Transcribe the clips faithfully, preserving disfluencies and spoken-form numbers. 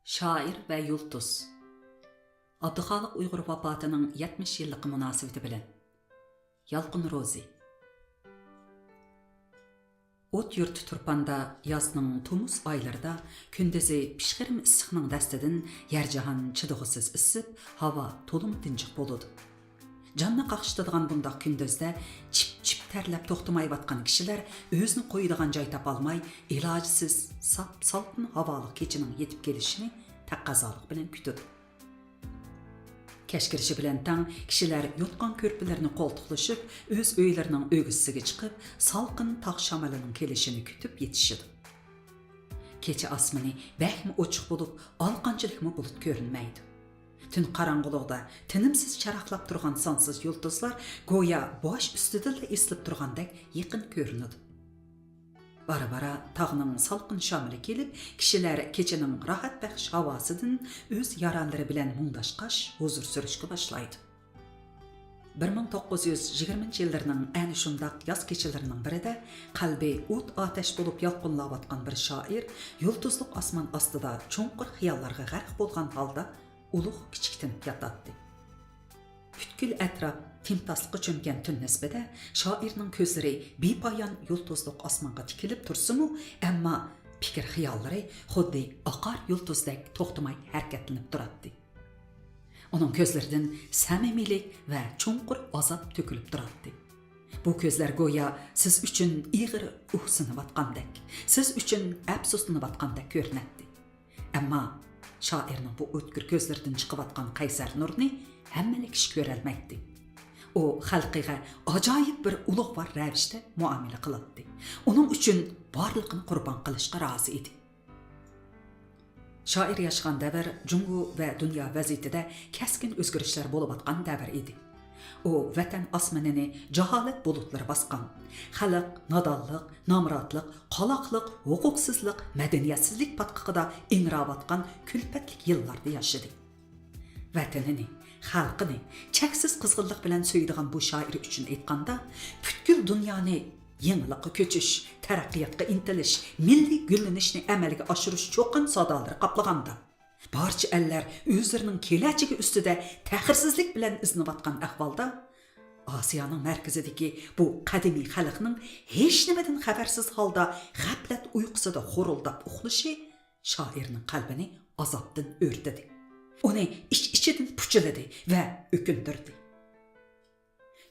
شائىر ۋە يۇلتۇز. ئابدۇخالىق ئۇيغۇر ۋاپاتىنىڭ يەتمىش يىللىقى مۇناسىۋىتى بىلەن. يالقۇن روزى. ئوت يۇرتى تۇرپاندا يازنىڭ تومۇز ئايلىرىدا كۈندۈزى پىشقىرىم ئىسسىقنىڭ دەستىدىن يەر-جاھان چىدىغۇسىز ئىسسىپ، ھاۋا تولىمۇ دىنجىق بولىدۇ. جاننى قاقشىتىدىغان بۇنداق كۈندۈزدە چىپ-چىپ تەرلەپ توختىمايۋاتقان كىشىلەر ئۆزىنى قويىدىغان جاي تاپالماي، ئىلاجسىز ساپ-سالقىن ھاۋالىق كېچىنىڭ يېتىپ كېلىشىنى تەقەززالىق بىلەن كۈتىدۇ. كەچ كىرىشى بىلەن تەڭ كىشىلەر يوتقان-كۆرپىلىرىنى قولتۇقلىشىپ، ئۆز ئۆيلىرىنىڭ ئۆگزىسىگە چىقىپ، سالقىن تاغ شامىلىنىڭ كېلىشىنى كۈتۈپ يېتىشىدۇ. كېچە ئاسمىنى بەكمۇ ئوچۇق بولۇپ، ئالىقانچىلىكمۇ بۇلۇت كۆرۈنمەيدۇ. تۈن قاراڭغۇلۇقىدا تىنىمسىز چاراقلاپ تۇرغان سانسىز يۇلتۇزلار گويا باش ئۈستىدىنلا ئېسىلىپ تۇرغاندەك يېقىن كۆرۈنىدۇ. بارا-بارا تاغنىڭ سالقىن شامىلى كېلىپ، كىشىلەر كېچىنىڭ راھەت بەخش ھاۋاسىدىن ئۆز يارانلىرى بىلەن مۇڭداشقاش، ھۇزۇر سۈرۈشكە باشلايدۇ. بىر مىڭ توققۇز يۈز يىگىرمىنچى يىللىرىنىڭ ئەنە شۇنداق ياز كېچىلىرىنىڭ بىرىدە قەلبى ئوت-ئاتەش بولۇپ يالقۇنلاۋاتقان بىر شائىر يۇلتۇزلۇق ئاسمان ئاستىدا چوڭقۇر خىياللارغا غەرق بولغان ھالدا ئۇلۇغ كىچىكتىنىپ ياتاتتى. پۈتكۈل ئەتراپ تىمتاسلىققا چۆمگەن تۈن نىسبىدە شائىرنىڭ كۆزلىرى بىپايان يۇلتۇزلۇق ئاسمانغا تىكىلىپ تۇرسىمۇ، ئەمما پىكىر-خىياللىرى خۇددى ئاقار يۇلتۇزدەك توختىماي ھەرىكەتلىنىپ تۇراتتى. ئۇنىڭ كۆزلىرىدىن سەمىمىيلىك ۋە چوڭقۇر ئازاب تۆكۈلۈپ تۇراتتى. بۇ كۆزلەر گويا سىز ئۈچۈن ئېغىر ئۇھسىنىۋاتقاندەك، سىز ئۈچۈن ئەپسۇسلىنىۋاتقاندەك كۆرۈنەتتى. ئەمما شائىرنىڭ بۇ ئۆتكۈر كۆزلىرىدىن چىقىۋاتقان قەيسەر نۇرنى ھەممىلا كىشى كۆرەلمەيتتى. ئۇ خەلقىگە ئاجايىپ بىر ئۇلۇغۋار رەۋىشتە مۇئامىلە قىلاتتى. ئۇنىڭ ئۈچۈن بارلىقىنى قۇربان قىلىشقا رازى ئىدى. شائىر ياشىغان دەۋر جۇڭگو ۋە دۇنيا ۋەزىيىتىدە كەسكىن ئۆزگىرىشلەر بولۇۋاتقان دەۋر ئىدى. ئۇ ۋەتەن ئاسمىنىنى جاھالەت بۇلۇتلىرى باسقان، خەلق نادانلىق، نامراتلىق، قالاقلىق، ھوقۇقسىزلىق، مەدەنىيەتسىزلىك پاتقىقىدا ئىڭراۋاتقان كۈلپەتلىك يىللاردا ياشىدى. ۋەتىنىنى، خەلقىنى چەكسىز قىزغىنلىق بىلەن سۆيىدىغان بۇ شائىر ئۈچۈن ئېيتقاندا، پۈتكۈل دۇنيانى يېڭىلىققا كۆچۈش، تەرەققىياتقا ئىنتىلىش، مىللىي گۈللىنىشنى ئەمەلگە ئاشۇرۇش چوقان سادالىرى قاپلىغاندا، بارچە ئەللەر ئۆزلىرىنىڭ كېلەچىكى ئۈستىدە تەخىرسىزلىك بىلەن ئىزدىنىۋاتقان ئەھۋالدا، ئاسىيانىڭ مەركىزىدىكى بۇ قەدىمىي خەلقنىڭ ھېچنېمىدىن خەۋەرسىز ھالدا غەپلەت ئۇيقۇسىدا خورۇلداپ ئۇخلىشى شائىرنىڭ قەلبىنى ئازابتىن ئۆرتىدى. ئۇنى ئىچ-ئىچىدىن پۇچىلىدى ۋە ئۆكۈندۈردى.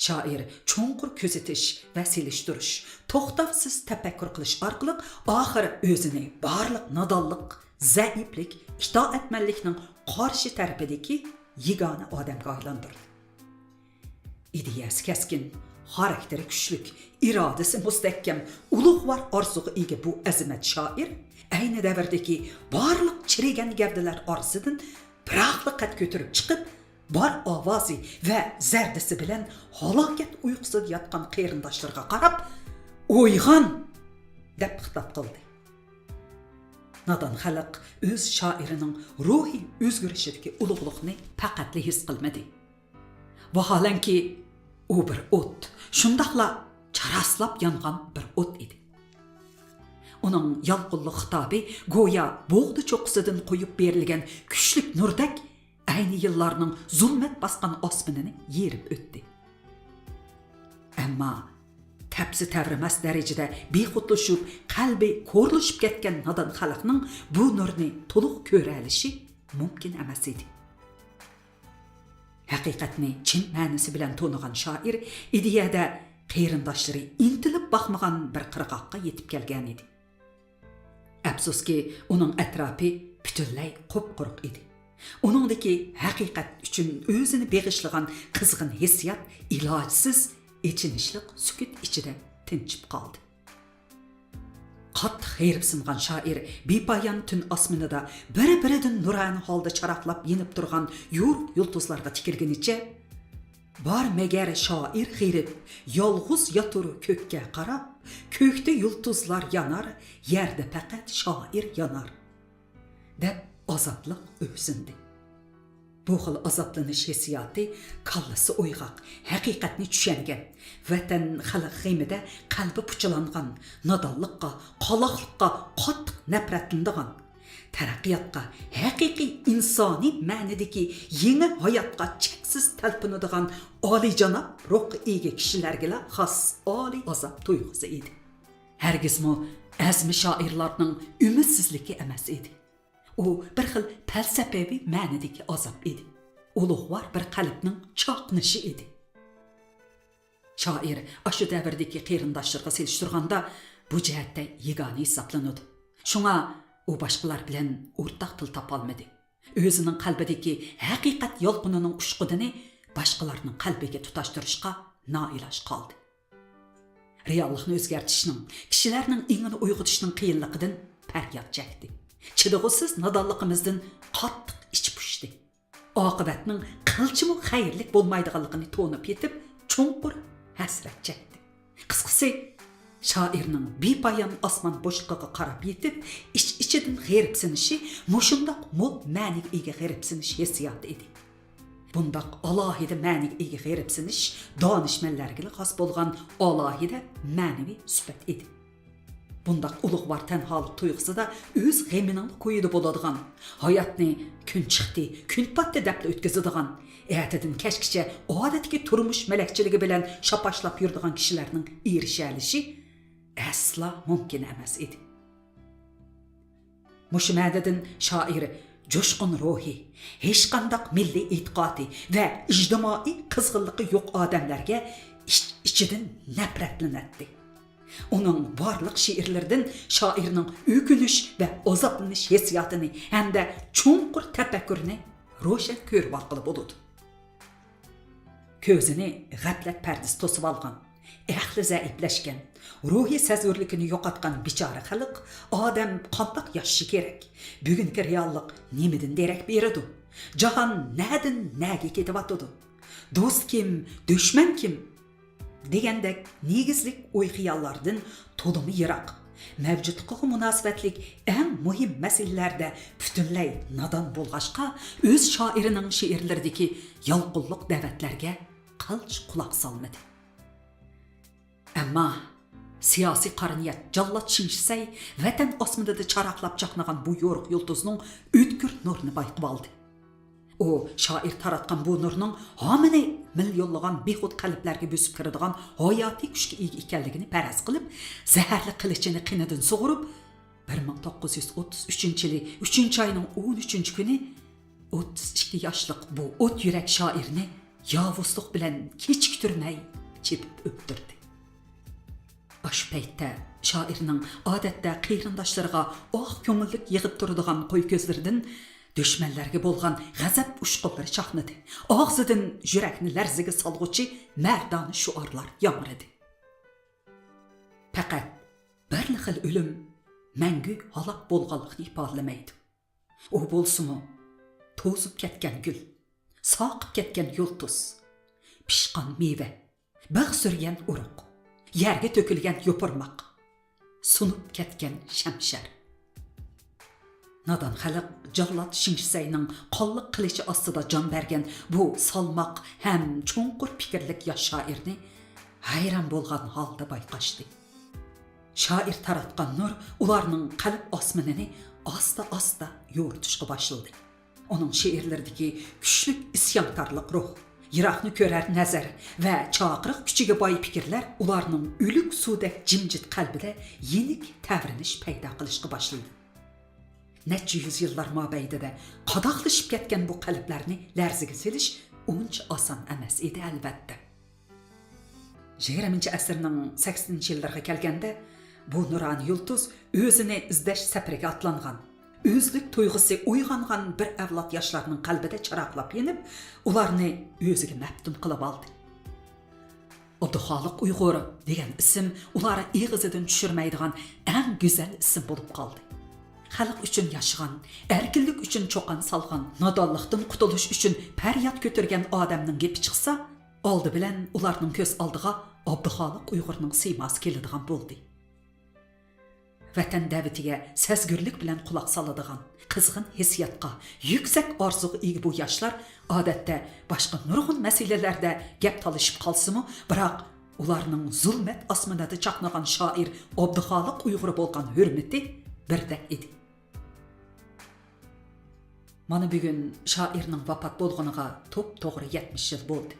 شائىر چوڭقۇر كۆزىتىش ۋە سېلىشتۇرۇش، توختاۋسىز تەپەككۇر قىلىش ئارقىلىق ئاخىر ئۆزىنى بارلىق نادانلىق، زەئىپلىك، ئىتائەتمەنلىكنىڭ قارشى تەرىپىدىكى يېگانە ئادەمگە ئايلاندۇردى. ئىدىيەسى كەسكىن، خاراكتېرى كۈچلۈك، ئىرادىسى مۇستەھكەم، ئۇلۇغۋار ئارزۇغا ئىگە بۇ ئەزىمەت شائىر ئەينى دەۋردىكى بارلىق چىرىگەن گەۋدىلەر ئارىسىدىن پىراقلا قەد كۆتۈرۈپ چىقىپ، بار ئاۋازى ۋە زەردىسى بىلەن ھالاكەت ئۇيقۇسىدا ياتقان قېرىنداشلىرىغا قاراپ، «ئويغان!» دەپ خىتاب قىلدى. نادان خەلق ئۆز شائىرىنىڭ روھىي ئۆزگىرىشىدىكى ئۇلۇغلۇقنى پەقەتلا ھېس قىلمىدى. ۋاھالەنكى، ئۇ بىر ئوت، شۇنداقلا چاراسلاپ يانغان بىر ئوت ئىدى. ئۇنىڭ يالقۇنلۇق خىتابى گويا بوغدا چوققىسىدىن قويۇپ بېرىلگەن كۈچلۈك نۇردەك ئەينى يىللارنىڭ زۇلمەت باسقان ئاسمىنىنى يېرىپ ئۆتتى. ئەمما تەپسى تەۋرىمەس دەرىجىدە بىخۇدلىشىپ، قەلبى كورلىشىپ كەتكەن نادان خەلقنىڭ بۇ نۇرنى تولۇق كۆرەلىشى مۇمكىن ئەمەس ئىدى. ھەقىقەتنى چىن مەنىسى بىلەن تونۇغان شائىر ئىدىيەدە قېرىنداشلىرى ئىنتىلىپ باقمىغان بىر قىرغاققا يېتىپ كەلگەنىدى. ئەپسۇسكى، ئۇنىڭ ئەتراپى پۈتۈنلەي قۇپقۇرۇق ئىدى. ئۇنىڭدىكى ھەقىقەت ئۈچۈن ئۆزىنى بېغىشلىغان قىزغىن ھېسسىيات ئىلاجسىز ئېچىنىشلىق سۈكۈت ئىچىدە تىنچىپ قالدى. قاتتىق ھېرىپسىنغان شائىر بىپايان تۈن ئاسمىنىدا بىر-بىرىدىن نۇرانە ھالدا چاراقلاپ يېنىپ تۇرغان يورۇق يۇلتۇزلارغا تىكىلگىنىچە، «بار مەگەر شائىر غېرىب، يالغۇز ياتۇر كۆككە قاراپ، كۆكتە يۇلتۇزلار يانار، يەردە پەقەت شائىر يانار» دەپ ئازابلىق ئۆكسۈندى. بۇ خىل ئازابلىنىش ھېسسىياتى كاللىسى ئويغاق، ھەقىقەتنى چۈشەنگەن، ۋەتەن، خەلق غېمىدە قەلبى پۇچىلانغان، نادانلىققا، قالاقلىققا قاتتىق نەپرەتلىنىدىغان، تەرەققىياتقا، ھەقىقىي ئىنسانىي مەنىدىكى يېڭى ھاياتقا چەكسىز تەلپۈنىدىغان ئالىيجاناب روھقا ئىگە كىشىلەرگىلا خاس ئالىي ئازاب تۇيغۇسى ئىدى. ھەرگىزمۇ ئەزمە شائىرلارنىڭ ئۈمىدسىزلىكى ئەمەس ئىدى. ئۇ بىر خىل پەلسەپىۋى مەنىدىكى ئازاب ئىدى. ئۇلۇغۋار بىر قەلبنىڭ چاقنىشى ئىدى. شائىر ئاشۇ دەۋردىكى قېرىنداشلىرىغا سېلىشتۇرغاندا بۇ جەھەتتە يېگانە ھېسابلىنىدۇ. شۇڭا ئۇ باشقىلار بىلەن ئورتاق تىل تاپالمىدى. ئۆزىنىڭ قەلبىدىكى ھەقىقەت يالقۇنىنىڭ ئۇچقۇنىنى باشقىلارنىڭ قەلبىگە تۇتاشتۇرۇشقا نائىلاج قالدى. رېئاللىقنى ئۆزگەرتىشنىڭ، كىشىلەرنىڭ ئېڭىنى ئويغىتىشنىڭ قىيىنلىقىدىن پەرياد چەكتى. چىدىغۇسىز نادانلىقىمىزدىن قاتتىق ئىچى پۇشتى. ئاقىۋەتنىڭ قىلچىمۇ خەيرلىك بولمايدىغانلىقىنى تونۇپ يېتىپ، چوڭقۇر ھەسرەت چەكتى. قىسقىسى، شائىرنىڭ بىپايان ئاسمان بوشلۇقىغا قاراپ يېتىپ، ئىچ-ئىچىدىن غېرىبسىنىشى مۇشۇنداق مول مەنىگە ئىگە غېرىبسىنىش ھېسسىياتى ئىدى. بۇنداق ئالاھىدە مەنىگە ئىگە غېرىبسىنىش دانىشمەنلەرگىلا خاس بولغان ئالاھىدە مەنىۋى سۈپەت ئىدى. بۇنداق ئۇلۇغۋار تەنھالىق تۇيغۇسىدا ئۆز غېمىنىڭلا كويىدا بولىدىغان، ھاياتنى كۈن چىقتى، كۈن پاتتى دەپلا ئۆتكۈزىدىغان، ئەتىدىن كەچكىچە ئادەتتىكى تۇرمۇش مەلەكچىلىكى بىلەن شاپاشلاپ يۈرىدىغان كىشىلەرنىڭ ئېرىشەلىشى ئەسلا مۇمكىن ئەمەس ئىدى. مۇشۇ مەنىدىن شائىر جۇشقۇن روھى، ھېچقانداق مىللىي ئېتىقادى ۋە ئىجتىمائىي قىزغىنلىقى يوق ئادەملەرگە ئىچ-ئىچىدىن نەپرەتلىنەتتى. ئۇنىڭ بارلىق شېئىرلىرىدىن شائىرنىڭ ئۆكۈنۈش ۋە ئازابلىنىش ھېسسىياتىنى ھەمدە چوڭقۇر تەپەككۇرىنى روشەن كۆرۈۋالغىلى بولىدۇ. كۆزىنى غەپلەت پەردىسى توسۇۋالغان، ئەقلى زەئىپلەشكەن، روھىي سەزگۈرلۈكىنى يوقاتقان بىچارە خەلق ئادەم قانداق ياشىشى كېرەك؟ بۈگۈنكى رېئاللىق نېمىدىن دېرەك بېرىدۇ؟ جاھان نەدىن نەگە كېتىۋاتىدۇ؟ دوست كىم، دۈشمەن كىم؟ دېگەندەك نېگىزلىك ئوي-خىياللاردىن تولىمۇ يىراق، مەۋجۇتلۇقىغا مۇناسىۋەتلىك ئەڭ مۇھىم مەسىلىلەردە پۈتۈنلەي نادان بولغاچقا، ئۆز شائىرىنىڭ شېئىرلىرىدىكى يالقۇنلۇق دەۋەتلەرگە قىلچە قۇلاق سالمىدى. ئەمما سىياسىي قارا نىيەت جاللات شېڭ شىسەي ۋەتەن ئاسمىنىدا چاراقلاپ چاقنىغان بۇ يورۇق يۇلتۇزنىڭ ئۆتكۈر نۇرىنى بايقىۋالدى. ئۇ شائىر تاراتقان بۇ نۇرنىڭ ھامىنى مىليونلىغان بىخۇد قەلبلەرگە بۆسۈپ كىرىدىغان ھاياتىي كۈچكە ئىگە ئىكەنلىكىنى پەرەز قىلىپ، زەھەرلىك قىلىچىنى قېنىدىن سۇغۇرۇپ، بىر مىڭ توققۇز يۈز ئوتتۇز ئۈچىنچى يىلى ئۈچىنچى ئاينىڭ ئون ئۈچىنچى كۈنى ئوتتۇز ئىككى ياشلىق بۇ ئوت يۈرەك شائىرنى ياۋۇزلۇق بىلەن كېچىكتۈرمەي چېپىپ ئۆلتۈردى. ئاشۇ پەيتتە شائىرنىڭ ئادەتتە قېرىنداشلىرىغا ئاق كۆڭۈللۈك يېغىپ تۇرىدىغان قوي كۆزلىرىدىن دۈشمەنلەرگە بولغان غەزەپ ئۇچقۇنلىرى چاقنىدى. ئاغزىدىن يۈرەكنى لەرزىگە سالغۇچى مەردانە شوئارلار ياڭرىدى. پەقەت بىرلا خىل ئۆلۈم مەڭگۈ ھالاك بولغانلىقنى ئىپادىلىمەيدۇ. ئۇ بولسىمۇ توزۇپ كەتكەن گۈل، ساقىپ كەتكەن يۇلتۇز، پىشقان مېۋە، بىغ سۈرگەن ئۇرۇق، يەرگە تۆكۈلگەن يوپۇرماق، سۇنۇپ كەتكەن شەمشەر. نادان خەلق جاللات شېڭ شىسەينىڭ قانلىق قىلىچى ئاستىدا جان بەرگەن بۇ سالماق ھەم چوڭقۇر پىكىرلىك ياش شائىرنى ھەيران بولغان ھالدا بايقاشتى. شائىر تاراتقان نۇر ئۇلارنىڭ قەلب ئاسمىنىنى ئاستا-ئاستا يورۇتۇشقا باشلىدى. ئۇنىڭ شېئىرلىرىدىكى كۈچلۈك ئىسيانكارلىق روھ، يىراقنى كۆرەر نەزەر ۋە چاقىرىق كۈچىگە باي پىكىرلەر ئۇلارنىڭ ئۆلۈك سۇدەك جىمجىت قەلبىدە يېنىك تەۋرىنىش پەيدا قىلىشقا باشلىدى. نەچچە يۈز يىللار مابەينىدە قاداقلىشىپ كەتكەن بۇ قەلبلەرنى لەرزىگە سېلىش ئۇنچە ئاسان ئەمەس ئىدى، ئەلۋەتتە. يىگىرمىنچى ئەسىرنىڭ سەكسىنىنچى يىللىرىغا كەلگەندە، بۇ نۇرانە يۇلتۇز ئۆزىنى ئىزدەش سەپىرىگە ئاتلانغان، ئۆزلۈك تۇيغۇسى ئويغانغان بىر ئەۋلاد ياشلارنىڭ قەلبىدە چىراغلاپ يېنىپ، ئۇلارنى ئۆزىگە مەپتۇن قىلىۋالدى. ئابدۇخالىق ئۇيغۇر دېگەن ئىسىم ئۇلار ئېغىزىدىن چۈشۈرمەيدىغان ئەڭ گۈزەل ئىسىم بولۇپ قالدى. خەلق ئۈچۈن ياشىغان، ئەركىنلىك ئۈچۈن چوقان سالغان، نادانلىقتىن قۇتۇلۇش ئۈچۈن پەرياد كۆتۈرگەن ئادەمنىڭ گېپى چىقسا، ئالدى بىلەن ئۇلارنىڭ كۆز ئالدىغا ئابدۇخالىق ئۇيغۇرنىڭ سىيماسى كېلىدىغان بولدى. ۋەتەن دەۋىتىگە سەزگۈرلۈك بىلەن قۇلاق سالىدىغان، قىزغىن ھېسسىياتقا، يۈكسەك ئارزۇغا ئىگە بۇ ياشلار ئادەتتە باشقا نۇرغۇن مەسىلىلەردە گەپ تالىشىپ قالسىمۇ، بىراق ئۇلارنىڭ زۇلمەت ئاسمىنىدا چاقنىغان شائىر ئابدۇخالىق ئۇيغۇرغا بولغان ھۆرمىتى بىردەك ئىدى. مانا بۈگۈن شائىرنىڭ ۋاپات بولغىنىغا توپتوغرا يەتمىش يىل بولدى.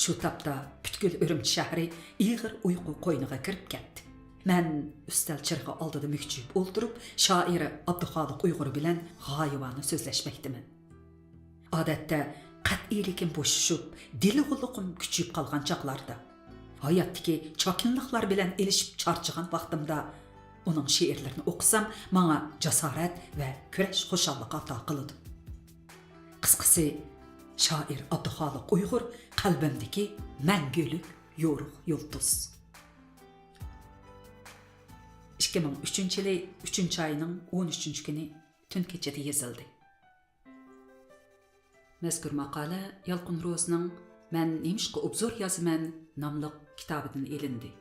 شۇ تاپتا پۈتكۈل ئۈرۈمچى شەھىرى ئېغىر ئۇيقۇ قوينىغا كىرىپ كەتتى. مەن ئۈستەل چىرىغى ئالدىدا مۈكچىيىپ ئولتۇرۇپ، شائىر ئابدۇخالىق ئۇيغۇر بىلەن غايىۋانە سۆزلەشمەكتىمەن. ئادەتتە قەتئىيلىكىم بوشىشىپ، دېلىغۇلۇقۇم كۈچىيىپ قالغان چاغلاردا، ھاياتتىكى چاكىنىلىقلار بىلەن ئېلىشىپ چارچىغان ۋاقتىمدا ئۇنىڭ شېئىرلىرىنى ئوقۇسام، ماڭا جاسارەت ۋە كۈرەش خۇشاللىقى ئاتا قىلىدۇ. قىسقىسى، شائىر ئابدۇخالىق ئۇيغۇر قەلبىمدىكى مەڭگۈلۈك يورۇق يۇلتۇز. ئىككى مىڭ ئۈچىنچى يىلى ئۈچىنچى ئاينىڭ ئون ئۈچىنچى كۈنى تۈن كېچىدە يېزىلدى. مەزكۇر ماقالە يالقۇن روزىنىڭ مەن نېمىشقا ئوبزور يازىمەن ناملىق كىتابىدىن ئېلىندى.